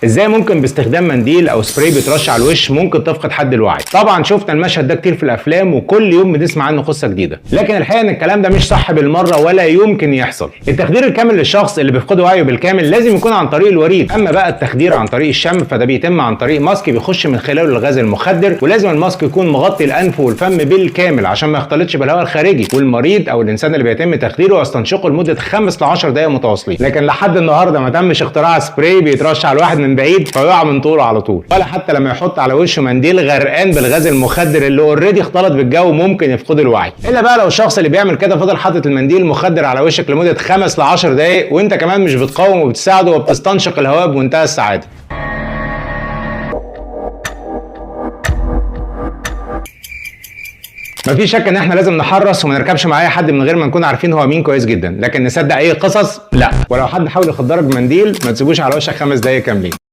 ازاي ممكن باستخدام منديل او سبراي بيترش على الوش ممكن تفقد حد الوعي؟ طبعا شفنا المشهد ده كتير في الافلام وكل يوم بنسمع عنه قصة جديدة، لكن الحقيقة ان الكلام ده مش صح بالمرة ولا يمكن يحصل. التخدير الكامل للشخص اللي بيفقد وعيه بالكامل لازم يكون عن طريق الوريد، اما بقى التخدير عن طريق الشم فده بيتم عن طريق ماسك بيخش من خلاله الغاز المخدر، ولازم الماسك يكون مغطي الانف والفم بالكامل عشان ما يختلطش بالهواء الخارجي، والمريض او الانسان اللي بيتم تخديره يستنشقه لمدة 5 ل 10 دقائق متواصلين. لكن لحد النهارده ما تمش اختراع سبراي بيترش على الواحد من بعيد فيقع من طوله على طول، ولا حتى لما يحط على وشه منديل غرقان بالغاز المخدر اللي already اختلط بالجو ممكن يفقد الوعي. الا بقى لو الشخص اللي بيعمل كده فضل حاطط المنديل المخدر على وشك لمدة 5 ل 10 دقائق وانت كمان مش بتقاوم وبتساعده وبتستنشق الهواء بمنتهى السعادة. مفيش شك ان احنا لازم نحرص وما نركبش مع اي حد من غير ما نكون عارفين هو مين كويس جدا، لكن نصدق اي قصص؟ لا. ولو حد حاول يخدرك بمنديل ما تسيبوش على وشك 5 دقايق كاملين.